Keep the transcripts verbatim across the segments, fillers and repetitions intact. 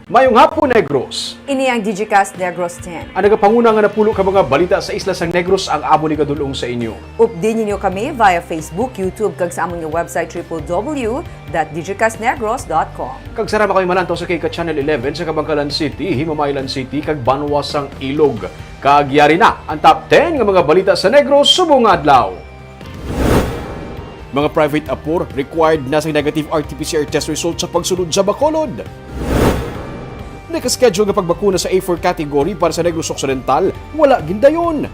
Mayong hapon, Negros! Ini ang Digicast Negros ten. Ang nagapanguna nga napulo ka mga balita sa isla sang Negros ang amo ni kadulong sa inyo. Updi ninyo kami via Facebook, YouTube, kag sa amon nga website, triple W dot digicastnegros dot com. Kag sarama kami malantaw sa kay ka Channel eleven sa Kabankalan City, Himamaylan City, kag Banwa sang Ilog. Kag yari na ang top ten nga mga balita sa Negros subong nga adlaw. Mga private apor required na sa negative R T P C R test result sa pagsulod sa Bacolod. Naka-schedule nga pagbakuna sa A four category para sa Negros Occidental, wala gindayon.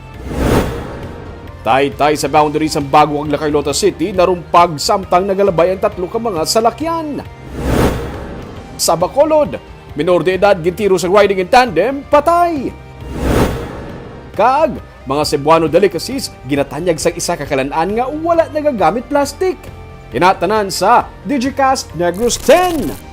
Taytay sa boundary sang Bago kag La Carlota City narumpag samtang nagalabay ang tatlo ka mga salakyan. Sa Bacolod, minor de edad gintiro sa riding in tandem, patay. Kag mga Cebuano delicacies ginatanyag sang isa ka kalan-an nga wala nagagamit plastic. Ina tanan sa Digicast Negros ten.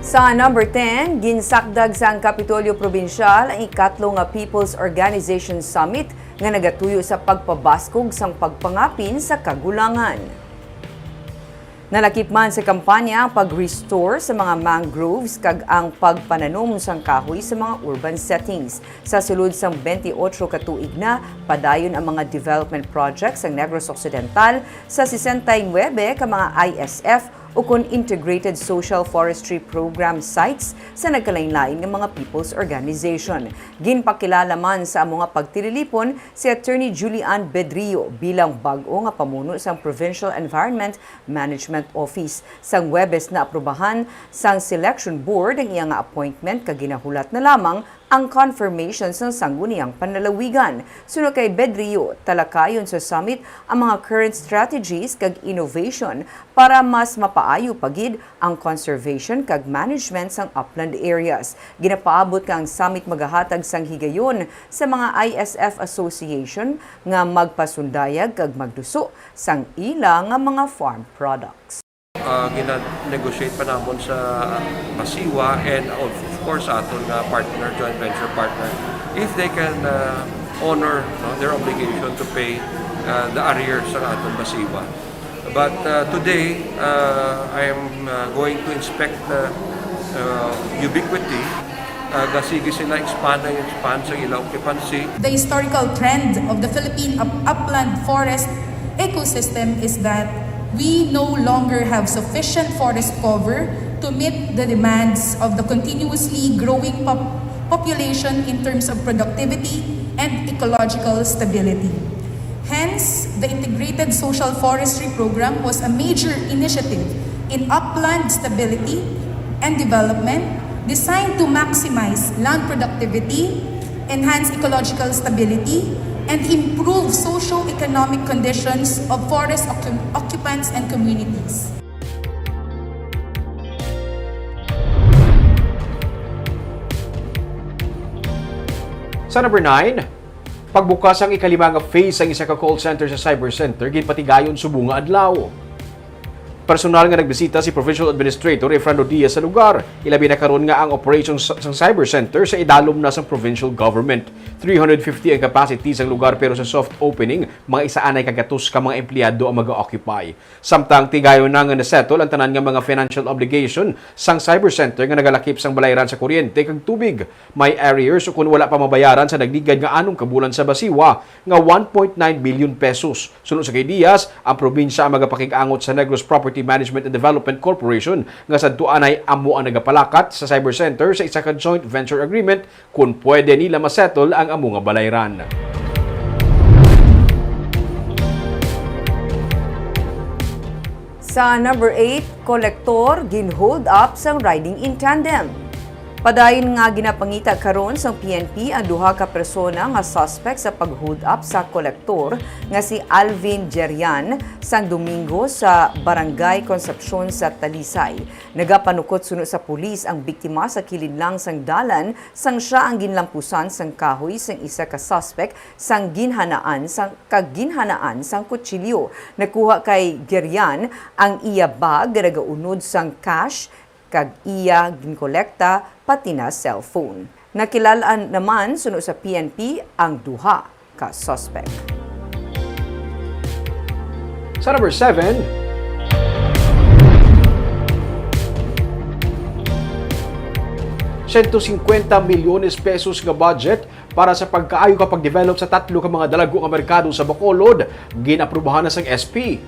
Sa number ten, ginsakdag sang Kapitolyo Probinsyal ang ikatlo nga People's Organization Summit nga nagatuyo sa pagpabaskog sang pagpangapin sa kagulangan. Nalakip man sa kampanya ang pag-restore sa mga mangroves kag ang pagpananom sang kahoy sa mga urban settings. Sa sulod sang twenty-eight ka tuig na, padayon ang mga development projects sa Negros Occidental sa sesenta y nuebe ka mga I S F ukon Integrated Social Forestry Program sites sa nagkalain-lain nga mga people's organization. Ginpakilala man sa amo nga pagtililipon si Attorney Julie Ann Bedrio bilang bag-o nga pamuno sang Provincial Environment Management Office. Sang Huwebes, naaprubahan sang selection board ang iya nga appointment kag ginahulat na lamang ang confirmation sang sangguniang panlalawigan. Suno kay Bedrio, talakayon sa summit ang mga current strategies kag innovation para mas mapaayo pa gid ang conservation kag management sang upland areas. Ginapaabot nga ang summit magahatag sang higayon sa mga I S F association nga magpasundayag kag magduso sang ila nga mga farm products. Ah, gina-negotiate pa namon sa Basiwa and of, of course sa aton nga partner, joint venture partner, if they can, ah, honor, no, their obligation to pay, ah, the arrears sa aton Basiwa. But, uh, today, uh, I am, uh, going to inspect, uh, uh, Ubiquity. Uh, gasige sila expand and expand sa ila occupancy. The historical trend of the Philippine up-, upland forest ecosystem is that we no longer have sufficient forest cover to meet the demands of the continuously growing pop-, population in terms of productivity and ecological stability. Hence, the Integrated Social Forestry Program was a major initiative in upland stability and development designed to maximize land productivity, enhance ecological stability, and improve socio-economic conditions of forest occu-, occupants and communities. Sa number nine, pagbukas ang ikalima nga phase sang isa ka call center sa cyber center ginpatigayon subong nga adlaw. Personal nga nagbisita si Provincial Administrator Efrando Diaz sa lugar, ilabi na karon nga ang operation sa, sang cyber center sa idalom na sang provincial government. Three hundred fifty ang capacity sang lugar, pero sa soft opening, mga isa anay ka gatos ka mga empleyado ang mag-occupy. Samtang tigayon na nga nasettle ang tanan nga mga financial obligation sang cyber center nga nagalakip sang balayran sa kuryente kag tubig. May arrears ukon wala pa mabayaran sa nagligad nga anom ka bulan sa Basiwa nga one point nine billion pesos. Suno sa kay Diaz, ang probinsya ang magapakig-angot sa Negros Property Management and Development Corporation nga sadto anay amo ang nagapalakat sa cyber center sa isa ka joint venture agreement kon pwede nila masettle ang amo nga balayran. Sa number eight, kolektor gin-hold up sang riding in tandem. Padayon nga ginapangita karon sang P N P ang duha ka persona nga suspect sa pag-hold up sa kolektor nga si Alvin Jerian sang Domingo sa Barangay Concepcion sa Talisay. Nagapanukot suno sa pulis ang biktima sa kilid lang sang dalan sang sia ang ginlampusan sang kahoy sang isa ka suspect sang ginhanaan sang, kag ginhanaan sang kutsilyo. Nakuha kay Gerian ang iya bag nga nagaunod sang cash kag iya ginkolekta pati na cellphone. Nakilal-an naman suno sa P N P ang duha ka suspect. Sa number seven, siyento singkwenta milyones pesos nga budget para sa pagkaayo ka pagdevelop sa tatlo ka mga dalago nga merkado sa Bacolod, gin-aprubahan na sang S P.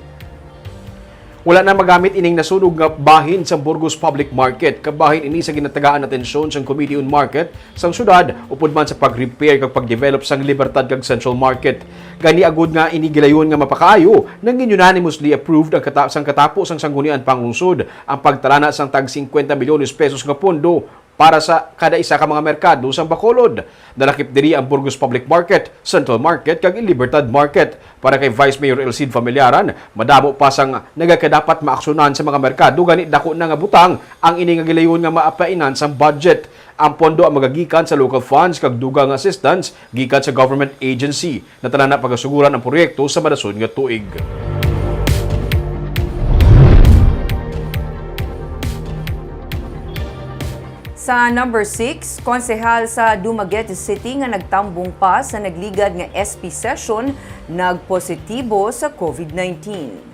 Wala na magamit ining nasunog nga bahin sa Burgos Public Market. Kabahin ini sa ginatagaan atensyon sang Committee on Market sang syudad, upod man sa pag-repair kag pag-develop sang Libertad kag Central Market. Gani, agud nga ini gilayon nga mapakaayo, nangin unanimously approved ang kata-, sang katapo sang Sangguniang Panglungsod ang pagtalana sang tag singkwenta milyones pesos nga pondo para sa kada isa ka mga merkado sang Bacolod. Nalakip diri ang Burgos Public Market, Central Market, kag Libertad Market. Para kay Vice Mayor Elcid Familiaran, madamo pa sang nagakadapat maaksyonan sa mga merkado, gani dako na nga butang ang ini nga gilayon nga maapainan sang budget. Ang pondo ang magagikan sa local funds kag dugang nga assistance gikan sa government agency. Natalana pagasuguran ang proyekto sa madason nga tuig. Sa number six, konsehal sa Dumaguete City nga nagtambong pa sa nagligad nga S P session nagpositibo sa COVID nineteen.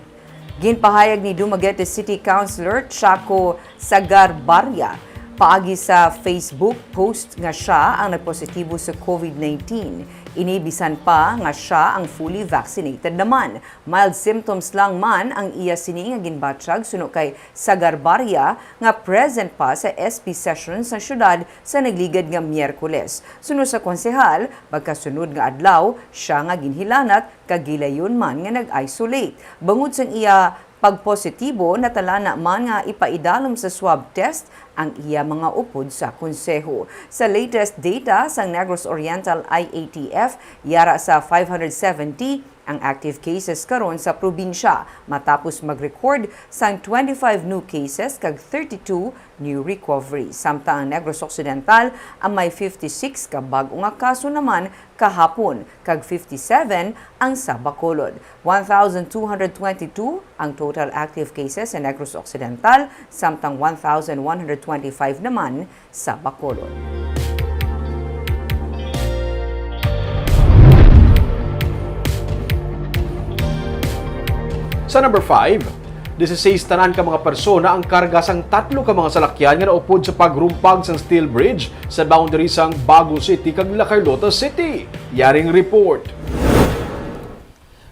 Ginpahayag ni Dumaguete City Councilor Chaco Sagarbarria paagi sa Facebook post nga sia ang nagpositibo sa COVID nineteen. Ini bisan pa nga sia ang fully vaccinated naman. Mild symptoms lang man ang iya sini nga ginbatyag, suno kay Sagarbarria, nga present pa sa S P session sa syudad sa nagligad nga Miyerkules. Suno sa konsehal, pagkasunod nga adlaw sia nga ginhilanat kag gilayon man nga nag-isolate. Bangod sang iya pagpositibo, natalana man nga ipaidalom sa swab test ang iya mga upod sa konseho. Sa latest data sang Negros Oriental I A T F, yara sa five hundred seventy ang active cases karon sa probinsya, matapos mag-record sang twenty-five new cases kag thirty-two new recoveries. Samtang ang Negros Occidental ang may fifty-six ka bag-o nga kaso naman kahapon, kag fifty-seven ang sa Bacolod. One thousand two hundred twenty-two ang total active cases sa Negros Occidental, samtang one thousand one hundred twenty-five naman sa Bacolod. Sa number five, dieciséis tanan ka mga persona ang karga sang tatlo ka mga salakyan nga naupod sa pagrumpag sang steel bridge sa boundary sang Bago City kag La Carlota City. Yaring report.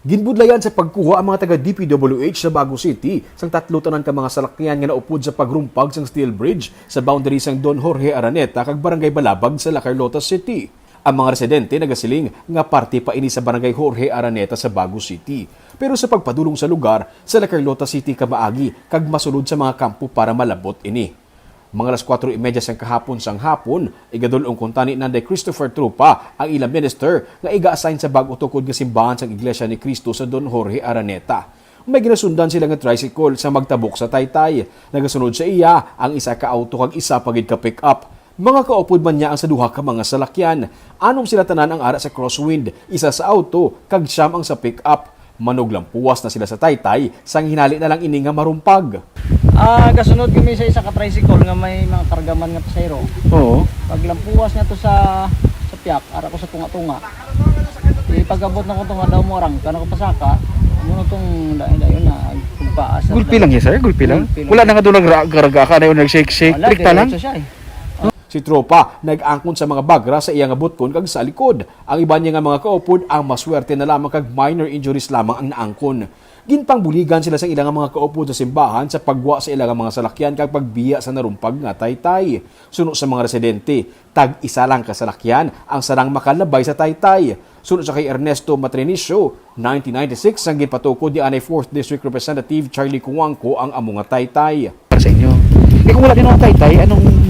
Ginbudlayan sa pagkuha ang mga taga D P W H sa Bago City sang tatlo tanan ka mga salakyan nga naupod sa pagrumpag sang steel bridge sa boundary sang Don Jorge Araneta kag Barangay Balabag sa La Carlota City. Ang mga residente nagasiling nga parte pa ini sa Barangay Jorge Araneta sa Bago City. Pero sa pagpadulong sa lugar, sa La Carlota City kamaagi kag masulod sa mga kampo para malabot ini. Mga alas kuwatro y medya sang kahapon sang hapon, igadul-ong kuntani Nanday Christopher Tropa ang ila minister nga iga-assign sa bag-o tukod nga simbahan sang Iglesia ni Cristo sa Don Jorge Araneta. May ginasundan sila nga tricycle sa magtabok sa Taytay. Nagasunod sa iya ang isa ka auto kag isa pa gid ka pick-up. Mga kaupod man niya ang sa duha ka mga salakyan. Anom sila tanan ang ara sa crosswind, isa sa auto kag siyam ang sa pick-up. Manuglampuwas na sila sa Taytay, sang hinali na lang ini nga marumpag. Ah, gasunod kami sa isa ka tricycle nga may mga karga man nga pasahero. Oo. Paglampuwas niya to sa, sa piyak, ara ko sa tunga-tunga. Ipag-abot na ko tunga daw mo, arangka na ko pasaka. Muna tong dayon-dayon na, kung paas na Gulpi lang. Lang yan, sir? Gulpi lang? Gulpi lang. Wala na nga doon nagra-, garga ka na yun, nag-shake-shake, Wala, trikta lang? Diretso siya eh. Si Tropa nag-angkon sa mga bagra sa iya nga butkon kag sa likod. Ang iban niya nga mga kaupod ang maswerte na lamang kag minor injuries lamang ang naangkon. Ginpangbuligan sila sang ila nga mga kaupod sa simbahan sa pagwa sa ila nga mga salakyan kag pagbiya sa narumpag nga Taytay. Suno sa mga residente, tag-isa lang ka salakyan ang sarang makalabay sa Taytay. Suno sa kay Ernesto Matrinicio, nineteen ninety-six sang ginpatukod ni anay Fourth District Representative Charlie Cuangco ang amo nga Taytay. Para sa inyo. Eh, kung wala din ang Taytay, anong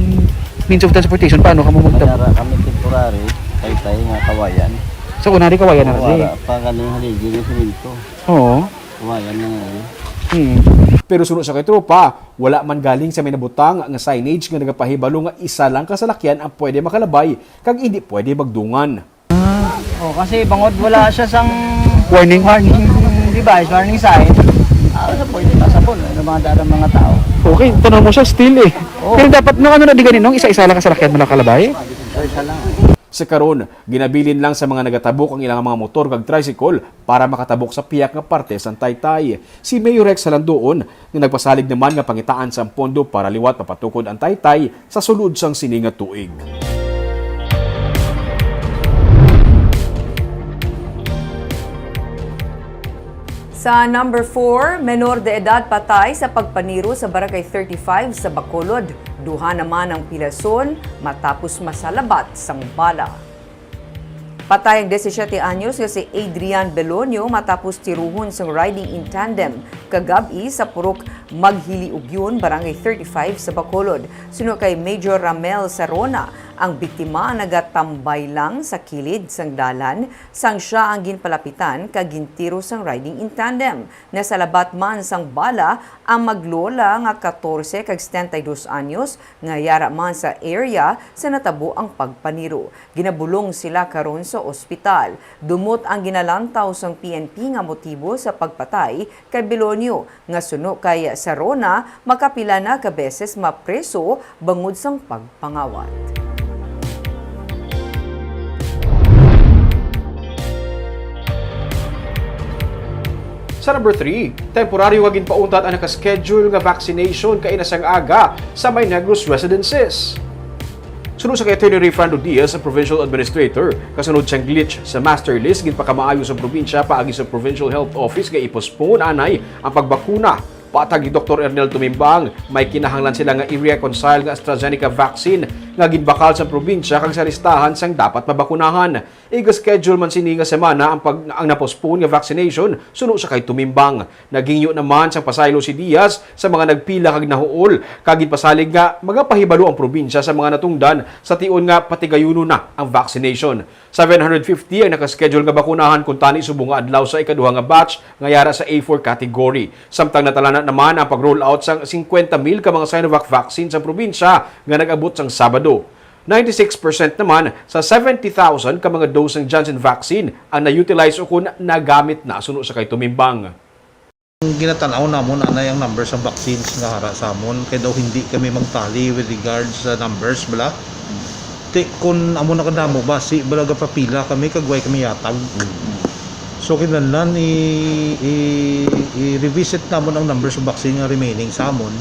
means of transportation? Paano ka mo magtab- Mayara kami temporary, Taytay nga kawayan. So, kunwari kawayan na kasi. Wala pa kami haligi ng semento. Oo. Kawayan na nga eh. Hmm. Pero suno sa kay Tropa, wala man galing sa may nabutang nga signage nga nagapahibalo nga isa lang ka salakyan ang pwede makalabay kag hindi pwede magdungan. Ah. Oh, kasi bangod wala siya sang Warning. Warning device, warning sign. Ah, sa pwede pasabon, ano mga daan mga tao. Okay, tanong mo siya, still eh. Oo. Pero dapat nung ano na di ganin, nung isa-isa lang kasalakyan mo nakalabay? Isa lang. Sa karon, ginabilin lang sa mga nagatabok ang ilang mga motor kag tricycle para makatabok sa pihak nga parte sang Taytay. Si Mayor Rex Halandoon nga nagpasalig naman nga pangitaan sang pondo para liwat mapatukod ang Taytay sa sulod sang sini nga tuig. Sa number four, menor de edad patay sa pagpaniro sa Barangay thirty-five sa Bacolod. Duha naman ang pilason matapos masalabat sang bala. Patay ang disisiete anyos nga si Adrian Belonio matapos tiruhon sang riding in tandem kagab-i sa purok Maghiliugyon, Barangay thirty-five sa Bacolod. Suno kay Major Ramel Sarona, ang biktima nagatambay lang sa kilid sang dalan sang sia ang ginpalapitan kag gintiro sang riding in tandem. Nasalabat man sang bala ang maglola nga katorse kag setenta y dos anyos nga yara man sa area sa natabo ang pagpaniro. Ginabulong sila karon sa ospital. Dumot ang ginalantaw sang P N P nga motibo sa pagpatay kay Belonio, nga suno kay Sarona, makapila na ka beses mapreso bangod sang pagpangawat. Sa number three, temporaryo nga ginpauntat ang naka-schedule nga vaccination kaina sang aga sa may Negros residences. Suno sa kay Attorney Rayfrando Diaz, ang provincial administrator, kasunod sang glitch sa master list, ginpakamaayo sa probinsya paagi sa Provincial Health Office nga i-postpone anay ang pagbakuna. Patag ni Doktor Ernel Tumimbang, may kinahanglan sila nga i-reconcile nga AstraZeneca vaccine nga ginbakal sa probinsya kag sa listahan sang dapat mabakunahan. Iga-schedule man sini nga semana ang pag-, ang na-postpone nga vaccination, suno sa kay Tumimbang. Naghingyo naman sang pasaylo si Diaz sa mga nagpila kag nahuol, kag ginpasalig nga magapahibalo ang probinsya sa mga natungdan sa tion nga patigayunon na ang vaccination. Seven hundred fifty ang naka-schedule nga bakunahan kuntani subong nga adlaw sa ikaduha nga batch nga yara sa A four category. Samtang natalana naman ang pag-roll out sang singkwenta mil ka mga Sinovac vaccine sa probinsya nga nag-abot sang Sabado. Ninety-six percent naman sa seventy thousand ka mga dose sang Janssen vaccine ang na-utilize ukon nagamit na, suno sa kay Tumimbang. Ang ginatan-aw namon anay ang numbers sang vaccines nga hara sa amon, kay daw hindi kami magtali with regards sa numbers, bala. Ti, kun amo na kadamo, basi bala gapapila kami kag way kami yatag. So, kinahanglan i, i, i-revisit namon ang numbers of vaccine nga remaining sa amon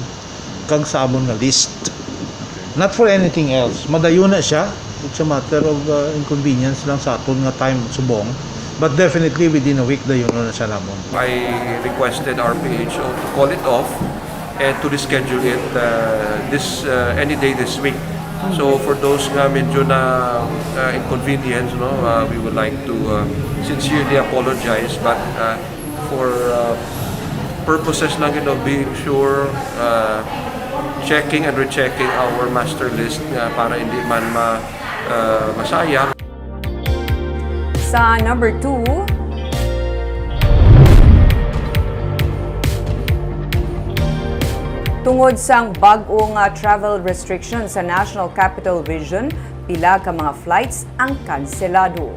kag sa amon nga list. Not for anything else. Madayon na siya. It's a matter of, uh, inconvenience lang sa aton nga time subong. But definitely within a week, dayon na siya namon. I requested our P H O to call it off and to reschedule it, uh, this, uh, any day this week. So for those nga medyo na, uh, inconvenience, no, uh, we would like to, uh, sincerely apologize, but, uh, for, uh, purposes lang, you know, being sure, uh, checking and rechecking our master list, uh, para hindi man ma-, uh, masayang. Sa number two, tungod sang bag-o nga travel restrictions sa National Capital Region, pila ka mga flights ang kanselado.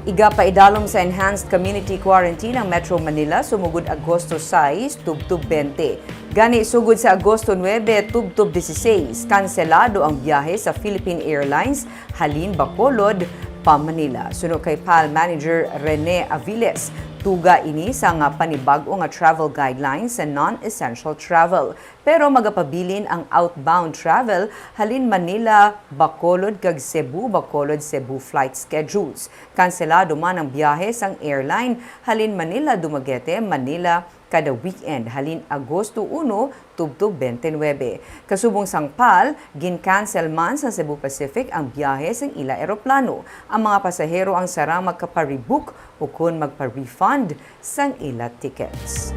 Igapaidalom sa enhanced community quarantine ang Metro Manila sumugod Agosto sais tubtob twenty. Gani, sugod sa Agosto nuebe tubtob dieciséis, kanselado ang biyahe sa Philippine Airlines halin Bacolod pa Manila. Suno kay PAL Manager Rene Aviles, tuga ini sang panibag-o nga travel guidelines sa non-essential travel. Pero magapabilin ang outbound travel halin Manila, Bacolod kag Cebu, Bacolod, Cebu flight schedules. Kanselado man ang biyahe sang airline halin Manila, Dumaguete, Manila kada weekend halin Agosto uno tubtob twenty-nine. Kasubong sang PAL, gin-cancel man sa Cebu Pacific ang biyahe sang ila eroplano. Ang mga pasahero ang sarang magkapa-rebook ukon magpa-refund sang ila tickets.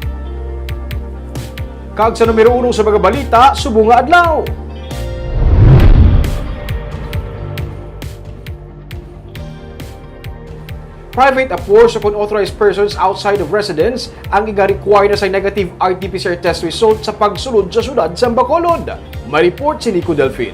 Kag sa numero uno sa mga balita subong nga adlaw, private apport sa kon authorized persons outside of residence ang iga-require na sa negative R T P C R test result sa pagsulod sa syudad sa Bacolod. May report si Nico Delfin.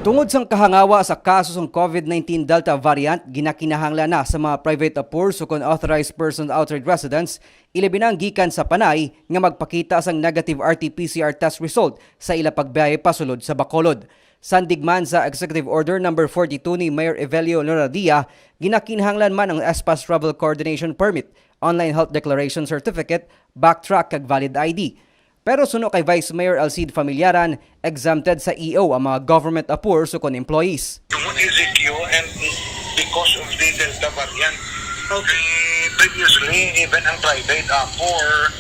Tungod sang kahangawa sa kaso sang COVID nineteen Delta variant, ginakinahanglan na sa mga private apport sa kon authorized persons outside residence, ilabi na ang gikan sa Panay, nga magpakita sang negative R T P C R test result sa ila pagbiyahe pasulod sa Bacolod. Sandig man sa Executive Order Number forty-two ni Mayor Evelio Loradia, ginakinahanglan man ang S-Pass Travel Coordination Permit, Online Health Declaration Certificate, Backtrack, kag valid I D. Pero suno kay Vice Mayor Alcide Familiaran, exempted sa E O ang mga government apurs ukon employees. Tungod E Z Q and because of the Delta variant, okay, previously, even ang private apor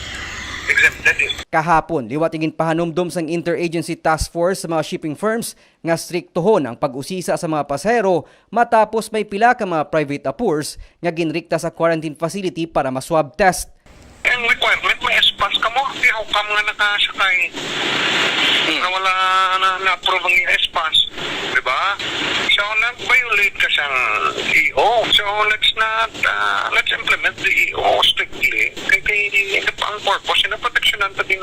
exempted eh. Kahapon, liwat ginpahanumdom sang Interagency Task Force sa mga shipping firms nga striktohon ang pag-usisa sa mga pasahero matapos may pila ka mga private apurs nga ginrikta sa quarantine facility para ma-swab test. Ang requirement, may S-Pass ka mo. Di, how come nga nakasakay? Hmm. Na wala na, na-approve ang S-Pass? Di ba? So, nag-violate ka sa E O. So, let's not, uh, let's implement the E O strictly. Kay, kay, ang purpose, na proteksyonan ta din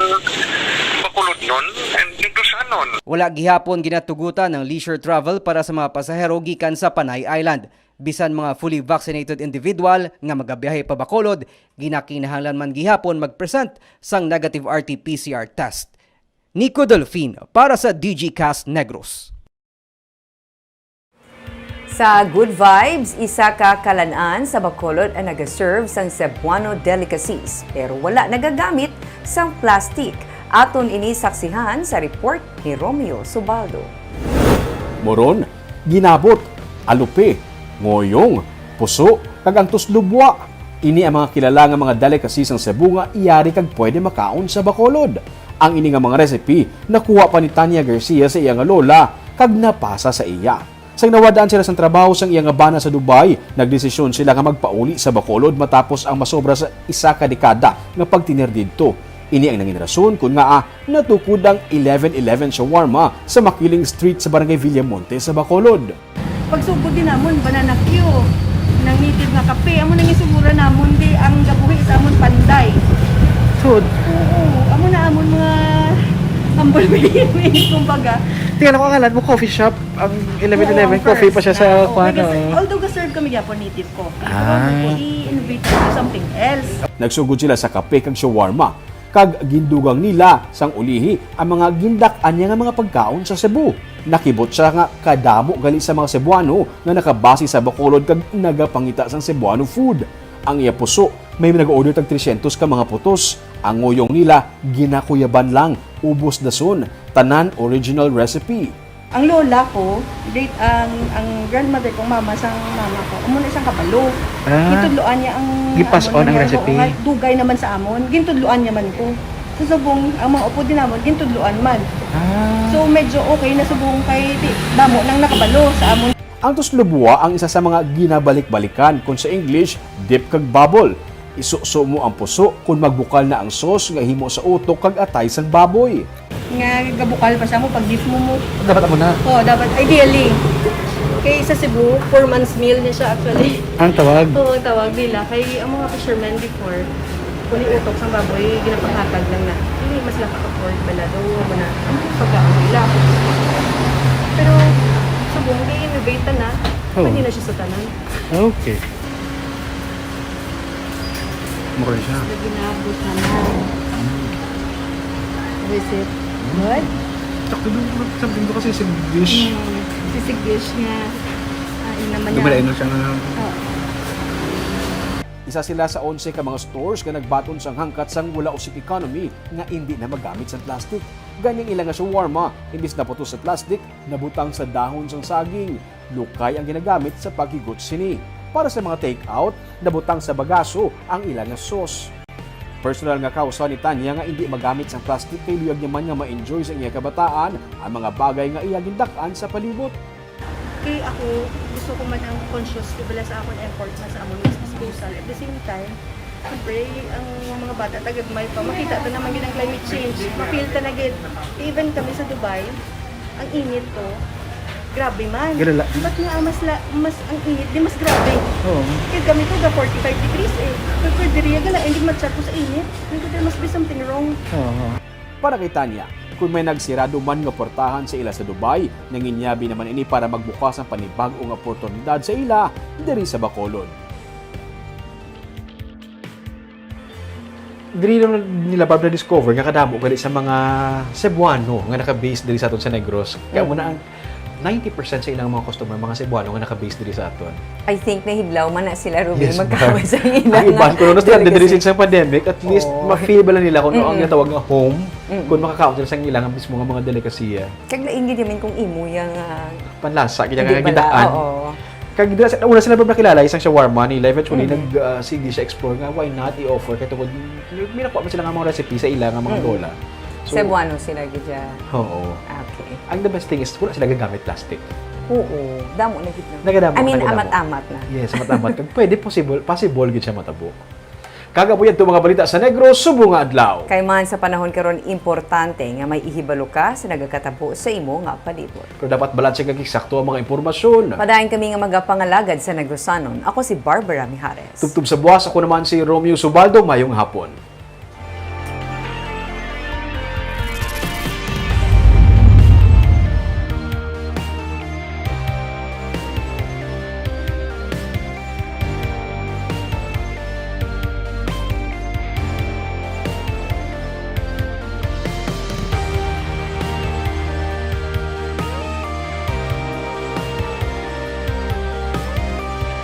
Bacolodnon and Negrosanon. Wala gihapon ginatugutan ang leisure travel para sa mga pasahero gikan sa Panay Island. Bisan mga fully vaccinated individual nga magabiyahe pa Bacolod, ginakinahanglan man gihapon mag-present sang negative R T P C R test. Nico Delfin para sa D G Cast Negros. Sa Good Vibes, isa ka kalan-an sa Bacolod ang nagaserve sang Cebuano delicacies, pero wala nagagamit sang plastic. Aton ini saksihan sa report ni Romeo Subaldo. Moron, ginabot, alupe, ngoyong, puso, kag ang tuslubwa. Ini ang mga kilala nga mga delicacy sang Cebu nga iyari kag pwede makaon sa Bacolod. Ang ini nga mga recipe nakuha pa ni Tanya Garcia sa iya nga lola kag napasa sa iya. Sang nawad-an sila sang trabaho sang iya nga bana sa Dubai, nagdesisyon sila nga magpauli sa Bacolod matapos ang masobra sa isa ka dekada nga pagtener didto. Ini ang nangin rason kon ngaa natukod ang eleven eleven Shawarma sa Makiling Street sa Barangay Villamonte sa Bacolod. Pagsugod din namon, banana cue, nang native nga kape. Amo nang isugura namon, di ang gabuhi sa amon panday. Sud. Oo, amo na amon mga humble beginnings, kumbaga. Tingnan ko ang ngalan mo, coffee shop. Ang eleven eleven, oo, ang coffee pa siya sa, oo, kwan, kasi, oo, although ga-serve kami gyapon native coffee, pero, ah, i-innovate ko something else. Nagsugod sila sa kape kag shawarma, kag gindugang nila sang ulihi ang mga gindak-an niya nga mga pagkaon sa Cebu. Nakibot siya nga kadamo gali sa mga Cebuano nga nakabase sa Bacolod kag nagapangita sang Cebuano food. Ang iya puso, may nag-order tag tresyentos ka mga putos. Ang ngoyong nila, ginakuyaban lang, ubos dason, tanan original recipe. Ang lola ko, late ang, ang grandmother kong mama sang mama ko, amo na isang kabalo. Ah. Gintudloan niya ang, gipas-on ang recipe. Nga dugay naman sa amon, gintudloan niya man ko. Sa subong, ang mga upod din namon, gintudloan man. Ah. So, medyo okay na subong kay di, damo nang nakabalo sa amon. Ang tuslubwa ang isa sa mga ginabalik-balikan, kon sa English, dip kag bubble. Isuso mo ang puso kon magbukal na ang sauce nga himo sa utok kag atay sang baboy. Nga gabukal pa siya mo pag dip mo mo. Dapat amo na. Oo, dapat. Ideally. Kay sa Cebu, four months meal niya siya actually. Ang tawag? Oo, ang tawag nila. Kay ang mga fishermen before, kung yung utok sang baboy, ginapanghatag lang na. Hindi, mas lang ka-afford bala. Daw, wala na. Ang pagkaon nila. Pero, subong, kay innovate na. Oo. Pwede na siya sa tanan. Okay. Mukha siya. Sa ginabot naman. Mm. How is it? Mm. Good? Sakto din, something ko kasi sisig dish. Mm. Sisig dish nga. Ah, yun naman. Dumalain na siya na. Oo. Isa sila sa onse ka mga stores nga nagbaton sang hangkat sang wala usik economy nga indi na magamit sang plastic. Gani ang ila nga shawarma, imbis na putos sa plastic, nabutang sa dahon sang saging. Lukay ang ginagamit sa paghigot sini. Para sa mga take-out, nabutang sa bagaso ang ila nga sauce. Personal nga kausa ni Tanya nga indi magamit sang plastic kay luyag niya man nga ma-enjoy sa iya kabataan ang mga bagay nga iya gindak-an sa palibot. Kay ako, gusto ko man ang conscious ko bala sa akon effort man sa amon disposal. At the same time, siyempre, ang mga bata tagagmay pa, makita ta naman gid ang climate change. Ma-feel ta na gid. Even kami sa Dubai, ang init to, grabe man. Galala. Ba't nga mas la-, mas ang init, di mas grabe? Oo. Kaya kami to, ga forty-five degrees eh. Pero pwede riya, gala, hindi matchak ko sa init. Hindi ko, there must be something wrong. Oo. Para kay Tanya, kung may nagsirado man nga portahan sa ila sa Dubai, nanginyabi naman ini para magbukas ang panibag-o nga oportunidad sa ila diri sa Bacolod. Diri lang nila, Bob, na-discover nga kadamo gali sa mga Cebuano nga naka-base diri sa aton sa Negros. Kaya mo na ang, ninety percent sa ilang mga customer, mga Cebuano nga naka-base diri sa aton. I think nahidlaw man na sila, Ruby, Yes, magkaon ma'am. sa ilang Ang iban, kung ano sila, delicacy. diri sa pang-pandemic, at least, Oo. ma-feel ba lang nila kung ano ang Mm-mm. ginatawag nga home, Mm-mm. kung makakaon sila sa ilang mismo nga mga delikasiya. Kag lain gid yamin kung imo yang ah, Panlasa, kaya di nga ba gidaan. Oo. Kag dira sa una sila ba nakilala isang shawarma nila, eventually Mhm. nag ah, sige siya explore nga why not i-offer kay tungod may nakuha man sila nga mga recipe sa ila nga mga Mm. lola. So, Cebuano sila gid siya. Oo. Okay. Ang the best thing is wala sila gagamit plastic. Oo. Damo na gid na. Nagadamo, I mean, nagadamo. amat-amat na. Yes, amat-amat. Kag pwede possible, possible gid siya matabo. Kag amo yan to mga balita sa Negros subong nga adlaw. Kay man sa panahon karon, importante nga may ihibalo ka sa nagakatabo sa imo nga palibot. Pero dapat balanse kag eksakto ang mga impormasyon. Padayon kami nga magapangalagad sa Negrosanon. Ako si Barbara Mijares. Tubtob sa buwas, ako naman si Romeo Subaldo. Mayong hapon.